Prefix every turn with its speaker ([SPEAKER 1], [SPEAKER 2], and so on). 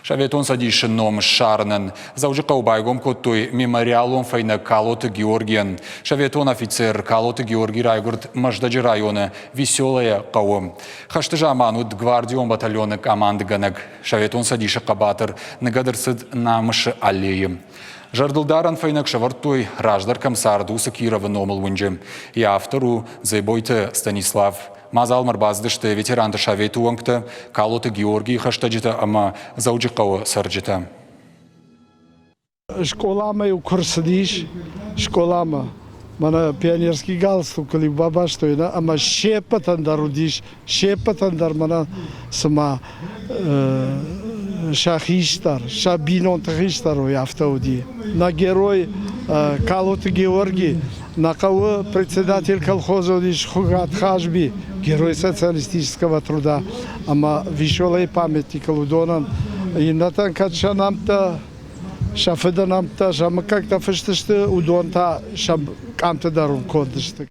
[SPEAKER 1] Советон Цӕдисы ном ссарынӕн Дзӕуджыхъӕуы байгом кодтой мемориалон фӕйнӕг Калоты Георгийӕн. Советон офицер Калоты Георгий райгуырд Мӕздӕджы районы Веселое хъӕуы. Хӕсты заман уыд гвардион батальоны командыгӕнӕг. Советон Цӕдисы хъӕбатыр ныгӕд ӕрцыд Намысы аллейы. Зӕрдылдарӕн фӕйнӕг сӕвӕрдтой, раздӕр кӕм цард, уыцы Кировы номыл уынджы. Йӕ автор у Дзебойты Станислав. Мадзалмӕ ӕрбацыдысты ветеранты советы уӕнгтӕ, Калоты Георгийы хӕстӕджытӕ ӕмӕ Дзӕуджыхъӕуы цӕрджытӕ.
[SPEAKER 2] Скъоламӕ-иу куы рцыдис, скъоламӕ, мӕнӕ пионерский галстукыл-иу бабастой нӕ, ӕмӕ се ппӕтӕн дӕр уыдис, се ппӕтӕн дӕр мӕнӕ цыма сӕ хистӕр, сӕ бинонты хистӕр уый афтӕ уыди. Нӕ герой Калоты Георги, нӕ хъӕуы председатель колхоза уыдис Хуыгат Хазби, герой социалистического труда, ӕмӕ Веселый памятникыл уыдонӕн иннӕтӕн кӕд сӕ нӕмттӕ, сӕ фыды нӕмттӕ, сӕ мыггӕгтӕ фыст сты, уыдон та сӕ къамты дӕр конд сты.